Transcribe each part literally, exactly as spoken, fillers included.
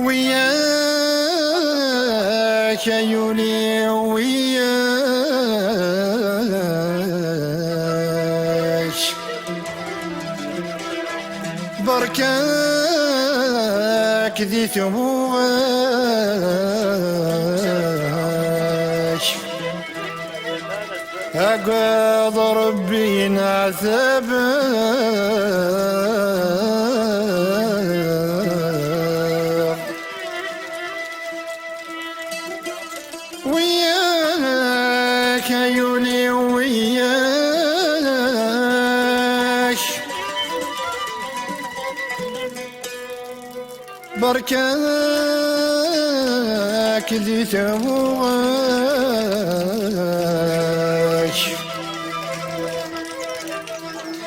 Wiyyak ay ul-iw, wiyyak. Berka-k di tmuɣa-k. Agad Rebbi neɛtabeɣ. Wiyyak ay ul-iw, wiyyak. Berka-k di tmuɣa-k.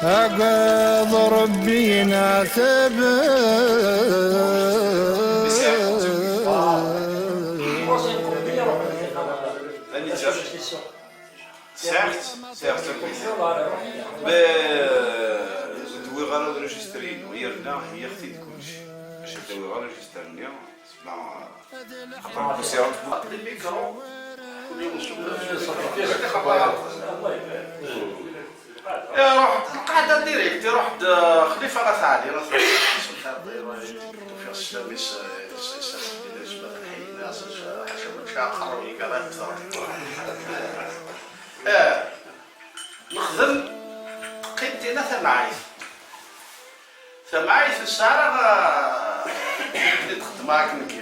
Agad Rebbi neɛtabeɣ. Sɛiɣ-tt, sɛiɣ-tt akkit. Mais, euh, ur d-wwiɣ ara registre-inu, yerna heyyiɣ-t-id kullec. Maca d-wwiɣ ara registre-nni, sma, après, pusiɣ-t. Iruḥ-d lqaɛda direct, iruḥ-d, euh, Xlifa At Ɛli, tufiɣ sslam-is, euh, s-, s-, s-, ḥaca mačči axerrub i gara. Eh, nexdem, teqqim dinna tamɛayt. Tamɛayt nesɛa, eh, i d-xeddmeɣ akken nekki.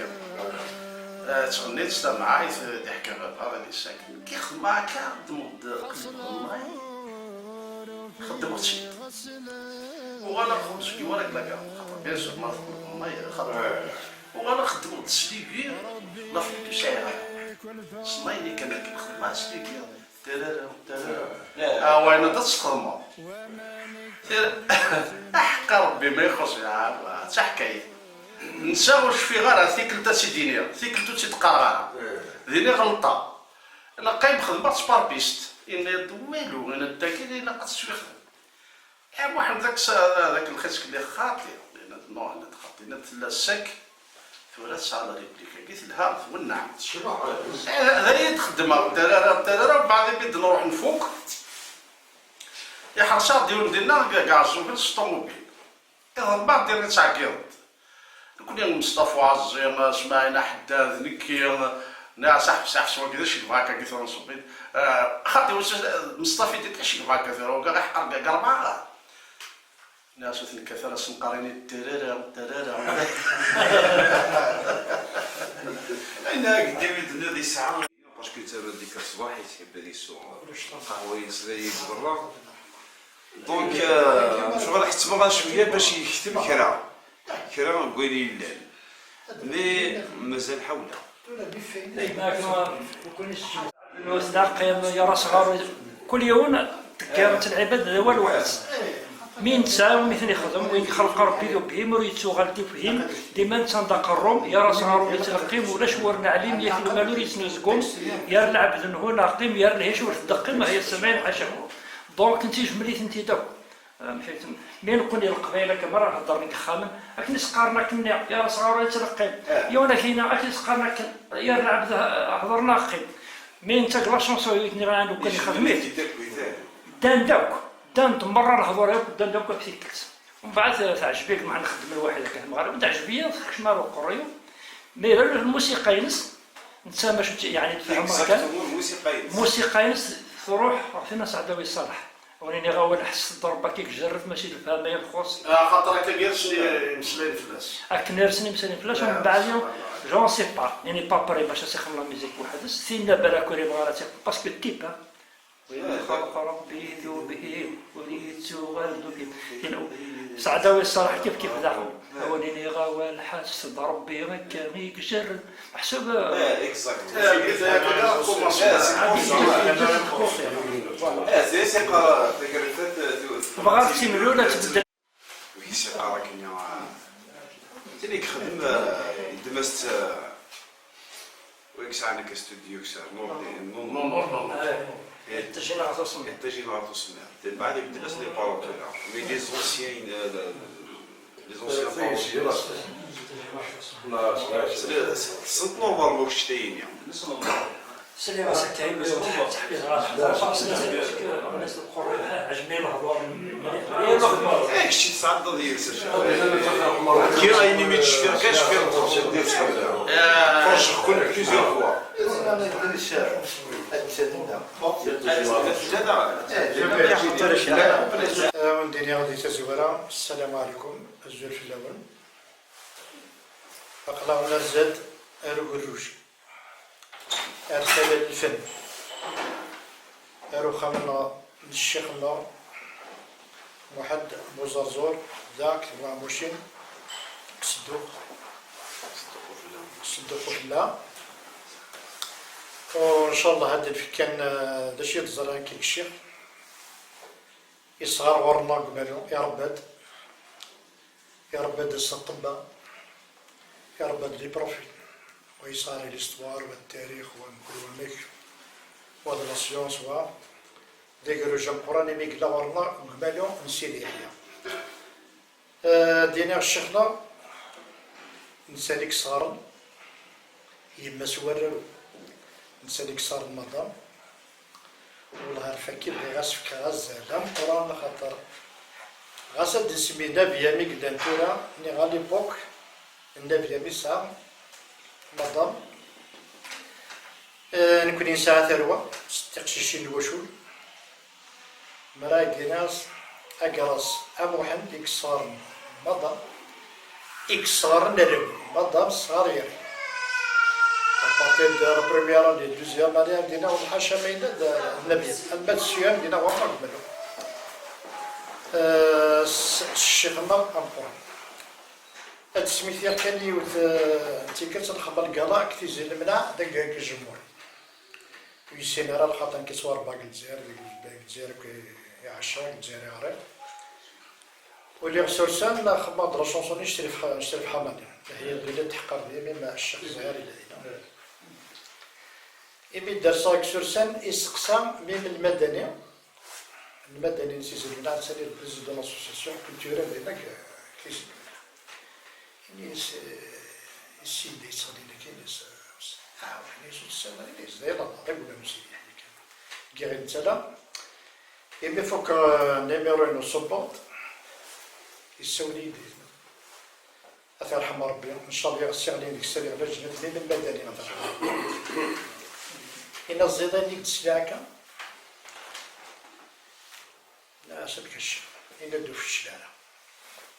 Eh, ttɣennint s tamɛayt, eh, d-iḥka baba, d anis akken. Nekki xeddmeɣ akka, xeddmeɣ-d, xeddmeɣ-d, xeddmeɣ-tt. Uɣaleɣ xeddmeɣ seg wara deg lagar, xaṭer bien sûr ma txeddmeḍ xaṭer. Uɣaleɣ xeddmeɣ-d s ligi, la flûte ur sɛiɣ ara. Ṣṣenɛa-nni kan akken xeddmeɣ s ligi. Tarara, tarara. Ah, wayen ad txedmeḍ. Tira-, aḥeqqa Rebbi ma ixuṣ, ah, d taḥkayt. Netta ur cfiɣ ara, tikkelt ad tt-id-iniɣ, tikkelt ur tt-id-qqareɣ ara. Din i ɣelṭeɣ. Neqqim xedmeɣ-tt par piste. Yenna-d walu, yenna-d dagi ilaq ad tettwixdem. Eh, Muḥend, dak s-, dak lxiṣ-ik li xaṭi. Yenna-d non, yenna-d xaṭi. Yenna-d tella sec, tura tesɛa la réplique-agi telha, twenneɛ. Eh, d, d ayen i d-xeddmeɣ, tarara, tarara, mbeɛd imi d-nruḥ nfuk, iḥers-aɣ-d yiwen dinna, g-, Gɛeẓẓugen s ṭumubil. Iḍ n mbeɛd, din i ttɛeggiḍ-d. Nekni, Meṣṭafa Uɛeẓẓi, Smaɛil Aḥeddad, nekki, nniɣ-as, "Ḥbes, ḥbes, wagi d acu yebɣa akka, gi tura nṣubb-it." Ah, xaṭi, wis-, Meṣṭafa d acu yebɣa akka tura, wagi ɣ-iḥqer deg rebɛa. Nniɣ-as, "Ur t-nekkat ara s nnqar-ini, tarara, tarara." Ayen ara ak-d-tiniḍ yesɛa. Parce que yettaru-d dik ṣṣbeḥ, yettḥibbi ad yessu lqahwa-ines dagi deg berra. Donc, euh, ncɣel ḥettmeɣ-as cwiya bac yektem kra, kra n wayen yellan. Mais mazal ḥawla. Nustaqim, yerra asɣar, kul yiwen teggar-it lɛibad d awal weḥd-s. Mi nesɛa, mi ten-ixdem, win ixleq Rebbi d ubhim, ur yettuɣal d ibhim, dima netta d aqerrum, yerra asɣar ur yettleqqim, ulac wur neɛlim, yak lmal ur yettnuzgum, yar lɛebd n hu neɣ qim, yar lhic ur tdeqqim, ah ya samayen ḥacahu. Donc, ntijmel-iten-id akk. Amek ay ten-, mi nekkni Leqbayel akka merra heddren deg yexxamen, akken i s-qqaren akken-nni, yar asɣar ur yettleqqim. Eh. Yiwen ak-yenna, akken i s-qqaren akken, yar lɛebd h-, hḍer neɣ qqim. Mi netta deg la chanson i ten-iɣran lukan ixdem-it. Ddan-d akk, ddan-d merra lehdur akk, ddan-d akk ɣef tikkelt. Mbeɛd, eh, teɛjeb-ik, meɛna xeddmen waḥed akka tmeɣra, teɛjeb-iyi, tekcem ar uqerruy-iw. Mi yella lmusiqa-ines, netta mačči d, yeɛni, tfehmeḍ kan. Exactement, lmusiqa-ines. Lmusiqa-ines truḥ ɣef Tinna Seɛdawi Ṣaleḥ. Ur iniɣ awal, ḥesset-d Rebbi, akka ijerreb, mačči d lefhama i nxuṣ. Axaṭer akka i rsen imeslayen fell-as. Akken i rsen imeslayen fell-as, ah, mbeɛd, subhanallah, je ne sais pas, il n'est pas prêt bac ad s-ixdem la musique weḥd-s. Tinna balak ur yebɣi ara ad tt-ixdem, parce que type, hein. Win ixleq Rebbi d ubhim, ur yettuɣal d ubhim. Tin-, Seɛdawi Ṣaleḥ kif kif daɣen. Win iniɣ awal, ḥesset-d Rebbi, akka i ijerreb. Meḥsub, eh, exact. Eh, c'est pour ça. Eh, c'est, c'est pas, bɣa ad timlul, ad tbeddel. Oui, c'est pas akken, ah. Tin i ixdem, eh, yeddem-as-tt, eh, wi yesɛan akka studio, yesɛa Nurdin, Nurdin. Nurdin. Eh, yeṭṭijin ɣer tusmirt. Yeṭṭijin ɣer tusmirt. Mbeɛd ibeddel-as les paroles tura. Mais les anciens, eh, Les anciens parents. Tessneḍ Normal ma kečč tayini? Sliɣ-as akka i wis teḥbis ɣer ɣer-s lqerri, ɛejbni lehdur. Eh, kečč tesɛeddaḍ yid-s. Kkiɣ ayen imi tt-cfiɣ kan, cfiɣ. Ferceɣ-ken plusieurs fois. Ad d-tadem da. Ad d-tadem da. Eh, ad d-tadem da. Eh, wen-d-iniɣ di tazwara, ssalamu ɛlikum, azul fell-awen. Aql-aɣ nerzad ar ugerruj, ar tala n lfen, ar uxxam-nneɣ n ccix-nneɣ Muḥend Buzerẓur, da deg Tbuɛmucin, deg Sedduq, Sedduq Ufella. U ncallah ad d-nefk kan, eh, d acu i d-ẓriɣ nekk deg ccix. Isɣar ɣur-neɣ deg umalu, iṛebba-d, iṛebba-d s ṭṭebba, iṛebba-d les profils, wa yesɣar i l'histoire, wa d tarix, wa mkul wamek, wa d la science, wa d agerruj ameqqran imi yella ɣur-neɣ deg umalu n Sidi Yeḥya. Eh, ad d-iniɣ ccix-nneɣ, netta i yesɣaren, yemma-s warraw, netta i yesɣaren madam. Wellah ar fakki bɣiɣ ad s-fkeɣ azal ameqqran, axaṭer ɣas ad d-nsemmi nnabi-a mi yellan tura, niɣ à l'époque nnabi-a mi yesɛa madam. Eh, nekkni nesɛa tarwa s tiqcicin n wacul. Mara d-iniɣ s agras a Muḥend i yesɣaren madam, i yesɣaren arraw, madam tesɣar yari. À partir de la première année, deuxième année, ad d-iniɣ ḥaca ma yella d nnabi, alma d sixième, d-iniɣ ɣur-neɣ gmel. Eh, s, s ccix-nneɣ ameqqran. Ad d-smektiɣ kan yiwet, eh, n tikkelt nxeddem lgala deg Tizi Lemneɛ, deg, deg Jemmur. Ur yessin ara lxaṭer nekk yettwarebba deg Lezzayer, deg, deg Lezzayer akk i, i ɛaceɣ, deg Lezzayer i ɣriɣ. Uliɣ s ursan, xedmeɣ-d la chanson-nni Nectrif, Nectrif Ḥamani. Hiya ddunit teḥqer deg-i, même ccix Zɛir yella dinna. Imi d-rseɣ deg s ursan, iseqsa même Lmadani, Lmadani n Tizi Lemneɛ, ass-a d le président de l'association culturelle dinna deg, deg Tizi Lemneɛ. Ini-as, eh, issin-d yettɣenni-d akken, ini-as, ah, ini-as, ur tessineḍ ara, ini-as, d ayen Allah, d agma-m Sidi Ḥmed kan. Giɣ i nettala, imi fukeɣ, eh, numéro-inu n support, yessawel-iyi-d, ad t-yerḥem Rebbi, ncallah ɣas iɣli deg-s ad iɣli lǧennet, mi Lmadani ad t-yerḥem Rebbi. Ini-as, ẓiḍ ayen i k-d-sliɣ akka, Nniɣ-as ad kecceɣ, yenna-d ur feccel ara.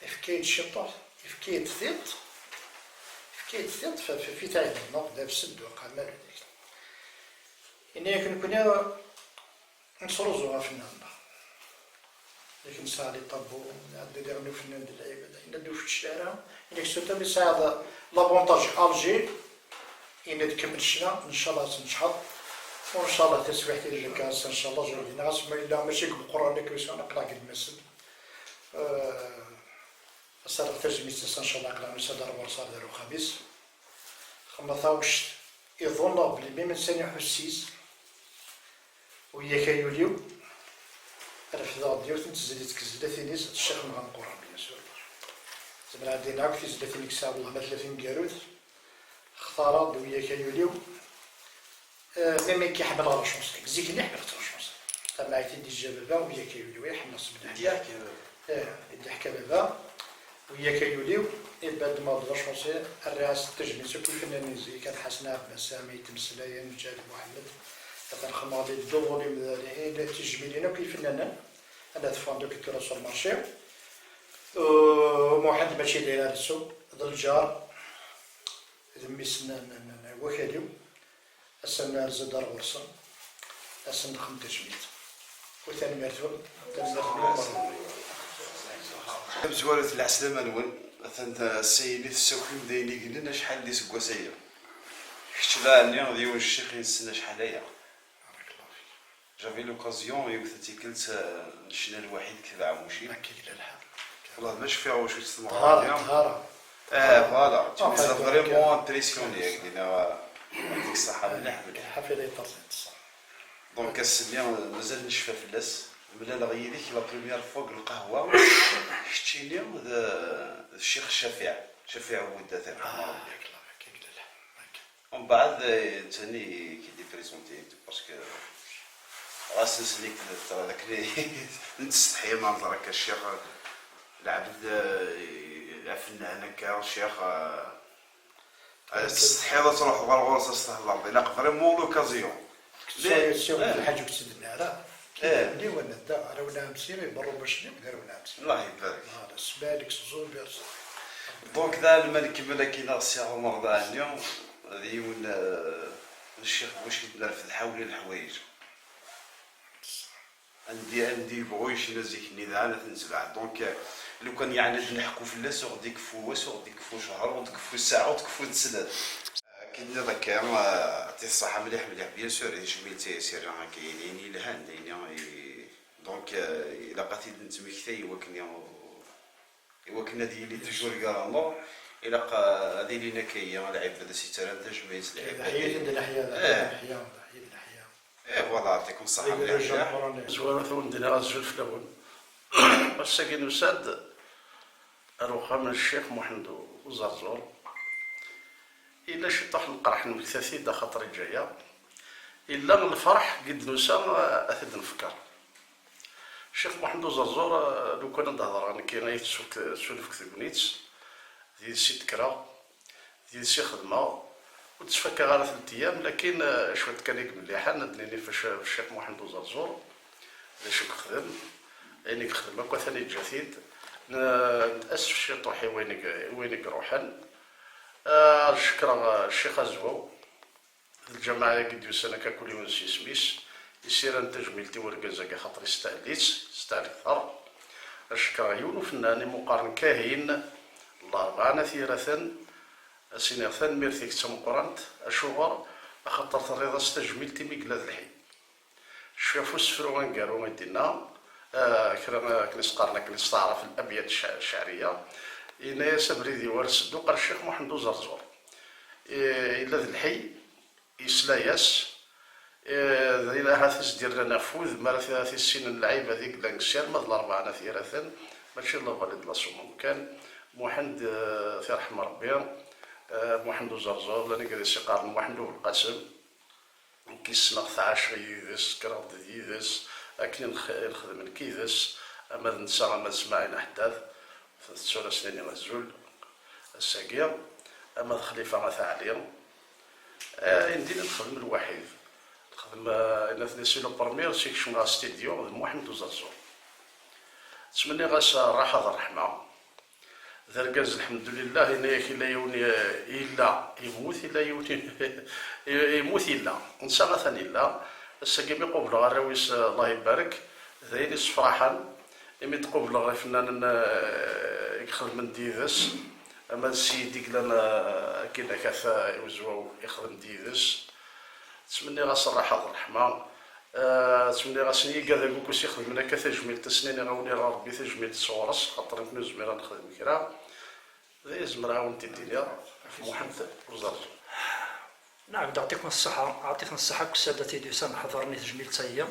Yefka-yi-d ciṭuḥ, yefka-yi-d tiṭ, yefka-yi-d tiṭ f, f, fi tɛideḍ, neɣ d afsedduq, amer d. Yenna-yak nekkni nettruẓu afennan-nneɣ. Yak nesɛa les tabous, nɛedda diɣen ufennan d lɛibad, yenna-d ur feccel ara, yenna-k surtout mi tesɛiḍ l'avantage Alger, Ini-d kemmel ccna, ncallah ad tneǧḥeḍ. U ncallah taswiɛt i d-nekka ass-a, ncallah, jurdi neɣ asma yella mačči deg Meqqran nekk usan aql-aɣ deg Lmasel. Eh, ad s-rreɣ tajmilt ass-a, ncallah, aql-aɣ nusa-d ar ɣur-s ar d ar uxamis. Xemma taɣect iḍunneɣ belli mi ma nesɛa iḥussiz, Wiyyak ay ul-iw, refdeɣ-d yiwet n tezlit deg tezlatin-is d ccix-nneɣ ameqqran, bien sûr. Zemreɣ ad d-iniɣ akk tizlatin i yesɛa, wellah ma tella timeggarut, xtareɣ-d Wiyyak ay ul-iw. Eh, même nekk ḥemmleɣ la chanson, zik-nni ḥemmleɣ la chanson. Tamɛayt i d-yeǧǧa baba, Wiyyak ay ul-iw, ay ḥemmleɣ s bda. Ih, i d-yeḥka baba. Wiyyak ay ul-iw, ibedd ma d la chanson, rriɣ-as tajmilt akk i yifennanen n zik, ad Ḥasan Ɛebbas, Sami, Tmeslayen, Ǧahid Muḥemmed, ad ten-xemmeɣ di deux volumes, d tijmilin akk i yifennanen, ad ffɣen akk tura sur le marché. U Muḥend mačči d ayen ara tsuɣ, d lǧar, d mmi-s n, n, n, n wakal-iw. Ass-a nerzed ar ɣur-sen, ass-a nexdem tajmilt. U tanemmirt-wen, tanemmirt-wen merra. Tamezwarut, lɛeslama-nwen, atan ass-a-yini tessakim d ayen i yellan acḥal d iseggas aya. Kečč d ɛelli d yiwen n ccix i nessen acḥal aya. J'avais l'occasion yiwet n tikkelt, eh, n ccna lwaḥid deg Tbeɛmucin. Akka i yella lḥal. Wallah, ma cfiɣ wacu-tt tmeɣra-nni. Ṭhara, ṭhara. Eh, voilà, tu m'as vraiment impressionné, yak dina, yɛṭik ṣṣeḥḥa mliḥ, mliḥ. Lḥafiḍ yeṭṭerẓ-it ṣṣeḥ. Donc, ass-nni, mazal necfa fell-as, Mlaleɣ yid-k la première fois deg lqahwa, keččini d, d Ccix Cafiɛ, Cafiɛ Wudda, tirḥem Rebbi. Mbeɛd, eh, ttani ki-d-iprezenti, parce que ɣas nesni-k d, d akken nettsetḥi ma nẓer akka Ccix, lɛebd, eh, afennan akka, Ccix, eh, Ad tessetḥiḍ ad truḥeḍ ɣer ɣur-s ad s-thedreḍ, ilaq vraiment l'occasion. Solution d lḥaǧa ur k-tt-id-nni ara. Eh. Kemmel, wa nedda, ara wen-ɛemsiɣ, iberru bacni, d ara wen-ɛemsiɣ. Allah ibarek. Voilà, sbalik s ẓubi. Donc, da lma nkemmel akkin ɣer Si Ɛumer d Ɛli, d yiwen, eh, n ccix bu wacu i d-nerfed ḥawli leḥwayeǧ. Andi, andi yebɣu yecna zik-nni daɣen ad t-nesbeɛd. Donc, euh, lukan yeɛni ad neḥku fell-as, ur ɣ-d-ikeffu wass, ur ɣ-d-ikeffu ccher, ur ɣ-d-ikeffu ssaɛa, ur ɣ-d-ikeffu d snat. Akken nniḍ akka, euh, ɛṭi ṣṣeḥḥa mliḥ, mliḥ. Bien sûr, tejmilt i s-yerra akka, ayen, ayen yelhan, d ayen i, donc, euh, ilaq ad t-id-nettmektay i wakken i, i wakken ad yili toujours gar-aneɣ, ilaq, euh, ad ilin akka-yi lɛibad i s-yettarran tajmilt, lɛibad leḥya, d leḥya, d leḥya, d leḥya. Eh, voilà, yeɛṭikum ṣṣeḥḥa, mliḥ, mliḥ. Zwara tura d-iniɣ azul fell-awen. Ass-agi nusa-d ar uxxam n Ccix Muḥend Uẓerẓur. Yella ciṭuḥ n lqerḥ, nemmekta-t-id axaṭer iǧǧa-yaɣ. Yella lferḥ i d-nusa ad t-id-nefker. Ccix Muḥend Uẓerẓur, lukan ad d-hedreɣ nekki, ay tessulefk tegnit, d yid-s i d-kkreɣ. D yid-s i xedmeɣ, ur d-ttfakkaɣ ara telt eyyam, lakin, eh, cwiṭ kan i imelliḥen, ad d-nini f Cc-, f Ccix Muḥend Uẓerẓur, d acu i yexdem, ayen i yexdem akk atan yeǧǧa-t-id, n-, nettasef ciṭuḥ i wayen i, i wayen i iruḥen. Eh, ad cekkreɣ, eh, Ccix Azwaw, d lǧameɛ-agi d-yusan akka kul yiwen s yisem-is, i s-yerran tajmilt i urgaz-agi axaṭer yestahel-itt, yestahel kter. Ad cekkreɣ yiwen ufennan i m-uqqaren Kahin, Larebɛa n At Yiraten, ad s-iniɣ tanemmirt-ik d tameqqrant, acuɣer? Axaṭer terriḍ-as tajmilt imi yella d lḥi. Cfiɣ f usefru aneggaru i d-inna, eh, kra akken i s-qqaren, akken i s-teɛref, الأبيات الشع-، الشعرية. Yenna-yas: "Abrid-iw ar sedduq ar Ccix Muḥend Uẓerẓur." Eh, yella d lḥi, yesla-yas, eh, d ayen ahat i s-d-yerran afud, mi ara t-, t-issinen lɛibad i yellan deg sirma d Larebɛa n At Yiraten, mačči d la vallée de la Somme kan. Muḥend, eh, t-irḥem Rebbi, eh, Muḥend Uẓerẓur, llan igad i s-iqqaren Muḥend Ubelqasem, nekk i ssneɣ-t, ɛaceɣ yid-s, kkreɣ-d d yid-s, akken i nx-, i nexdem nekk yid-s, ama d netta, ama d Smaɛil Ḥeddad, tettu-as-nini azul ass-agi, ama d Xlifa At Ɛli. Eh, ayen din nexdem lwaḥid. Nexdem, eh, ayen aten-, c'est le premier, si kecmeɣ ɣer studio, d Muḥend Uẓerẓur. Ttmenniɣ-as rraḥa d ṛṛeḥma. D argaz, lḥemdulillah, yenna-yak, illa yiwen i-, yella, yemmut, illa yiwen i-, i-, yemmut, yella. Netta atan yella. Ass-agi mi qubleɣ arraw-is, Allah ibarek, d ayen issefraḥen. Imi d-qubleɣ ifennanen, eh, i ixedmen d yid-s, ama d Sidi i yellan, eh, akkin akat, eh, i Uzwaw ixdem d yid-s. Ttmenniɣ-as rraḥa d ṛṛeḥma. Eh, ttmenniɣ-asen i yigad akk i s-ixedmen akka tajmilt, ad sen-iniɣ a wen-irɣa Ṛebbi tajmilt sɣur-s, xaṭer nekni ur nezmir ad nexdem kra. D aya zemreɣ a wen-t-id-iniɣ ɣef Muḥend Uẓerẓur. نعم، يعطيكم الصحة، يعطيكم الصحة كل السادة تيدوسان حضرني تجميل تاهي.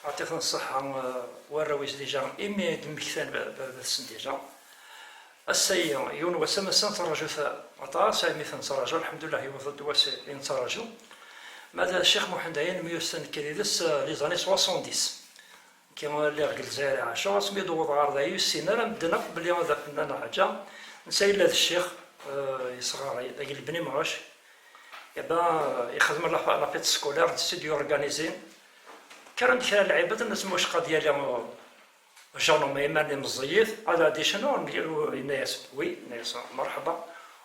يعطيكم الصحة، آه، warraw-is déjà imi d-mmektan ba-, baba-tsen déjà. Ass-agi, yiwen wass am ass-a nettraǧu-t aṭas, imi t-nettraǧu, lḥemdullah, yewweḍ-d wass i nettraǧu. Ma d Ccix Muḥend Ɛyan myussan nekk d yid-s, euh, les années soixante-dix. Nekki lliɣ deg Lezzayer ɛaceɣ, asmi d-wwḍeɣ ɣer da, ur yessin ara medden akk belli d afennan neɣ ḥaǧa. Netta yella d ccix, euh, yesɣaray, dagi Lebni Mɛuc. Eh ben, yexdem la, la fête scolaire, netta i d-yorganisin. Kkren-d kra n lɛibad, nna-as Mucqa ad yali, euh, Jean Noma iman-nni meẓẓiyit, ad, ad icnu, yenna-yas, oui, yenna-yas, merḥba.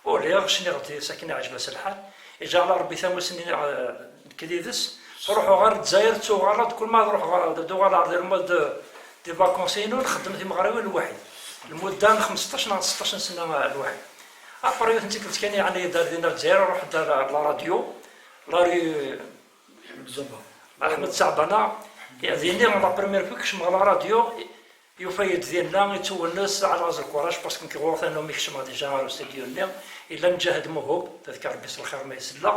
Uliɣ, cniɣ-d sakin iɛǧeb-as lḥal. Iǧɛel Ṛebbi tamussni, eh, nekk d yid-s. Ruḥeɣ ɣer Lezzayer, ttuɣaleɣ-d, kul ma ad ruḥeɣ ɣer, ad uɣaleɣ ɣer le mois de, de vacances-inu, nxeddem timeɣriwin lwaḥid. Lmudda n xmesṭac neɣ seṭṭac n sna lwaḥid. Après, yiwet n tikkelt kan, yeɛni, yedder dinna Lezzayer, ruḥ-d ar, ar la radio, la rue, Ḥmed Saɛbana. Ḥmed Saɛbana, din, la première fois kecmeɣ la radio, yufa-yi-d dinna, ittuwennes, ɛelɣez lkurac, parce que nekk ɣur-t annumi kecmeɣ déjà ɣer ustidyu-nni, yella Mǧahed Muhub, tadka Rebbi s lxir ma yesella.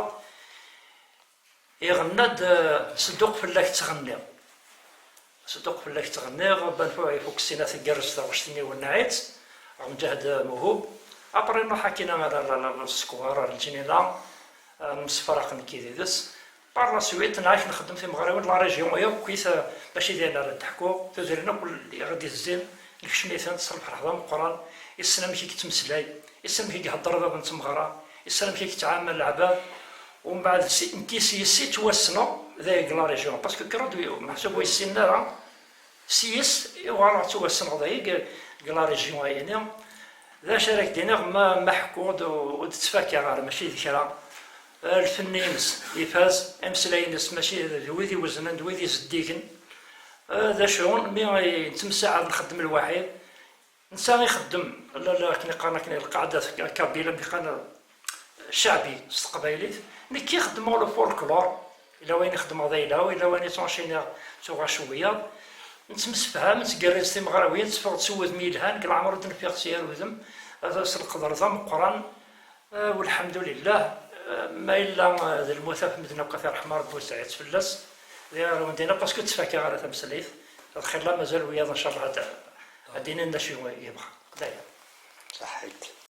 Iɣenna-d, eh, Sedduq fell-ak ttɣenniɣ. Ṣedduq fell-ak ttɣenniɣ, Banfu ifuk ssina tgerrez taɣect-nni wenneɛ-itt, ɣer Mǧahed Muhub. Après nruḥ akkin ar, ar, ar, ar Ssekwar, ar Lǧinina, eh, nemsefraq nekki d yid-s. Par la suite, nɛac nxeddem timeɣriwin n la région yakk, mačči d ayen ara d-ḥkuɣ, tudrin akk i ɣ-d-izzin, nekcem-itent s lferḥ d ameqqran, issen amek i yettmeslay, issen amek i ihedder bab n tmeɣra, issen amek i yettɛamal leɛbad, umbeɛd si, nekki s yis-s i ttwassneɣ deg la région, parce que kra d meḥsub ur yessinen ara, s yis-s i uɣaleɣ ttwassneɣ dagi deg, deg la région ayini. D acu ara k-d-iniɣ, ma, ma ḥkuɣ-d ur, ur d-ttfakaɣ ara, mačči d kra. Lfenn-ines ifaz, ameslay-ines mačči d wid iweznen, d wid izeddigen. Eh, d acu, mi nettemsaɛad nxeddem lwaḥid, netta ixeddem, la, la, akken i qqaren akken lqaɛda kabila, mi qqaren cceɛbi s teqbaylit, nekki xeddmeɣ le folklore, yella wayen i xeddmeɣ d ayla-w, yella wayen i ttɛunciniɣ tuɣac wiyaḍ. Nettemsefham, nettgerriz timeɣriwin, teffeɣ-d s wudem yelhan, deg leɛmer ur d-nfiɣ s yir udem, s leqder d ameqqran. Ah, welḥemdulillah, ah, ma yella, ah, d lmut ɣef medden akk, ad t-irḥem Rebbi, ur sɛiɣ fell-as. D ayen ara wen-d-iniɣ, parce que ur ttfakaɣ ara tameslayt. Lxir la mazal wiyaḍ, ncallah, ad, ad d-inin d acu yebɣa. D aya. Saḥit.